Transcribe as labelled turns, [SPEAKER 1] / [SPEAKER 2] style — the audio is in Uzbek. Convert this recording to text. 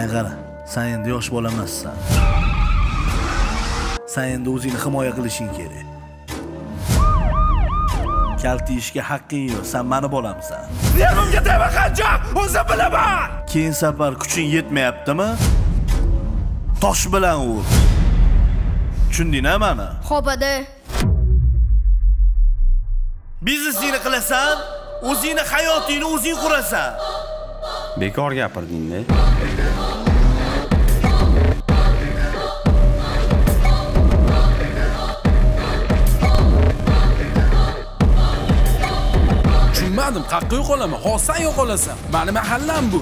[SPEAKER 1] Menga qara, sen endi yosh bola emassan. Sen endi o'zingni himoya qilishing kerak. Kaltiyishga haqqing yo'q, sen meni bolamsan.
[SPEAKER 2] Nervimga tegma qancha, o'zim bilaman.
[SPEAKER 1] Keyin safar kuching yetmayaptimi? Tosh bilan ur. Tushunding-a meni?
[SPEAKER 3] Xo'p, ada.
[SPEAKER 1] Biznesingni qilasan, o'zingni hayotingni o'zing qurasan.
[SPEAKER 4] Bekor gapirding-da.
[SPEAKER 2] Tushunmadim, qayerga yo'qolaman? Hozir sen yo'qolasan. Mani mahallam bu.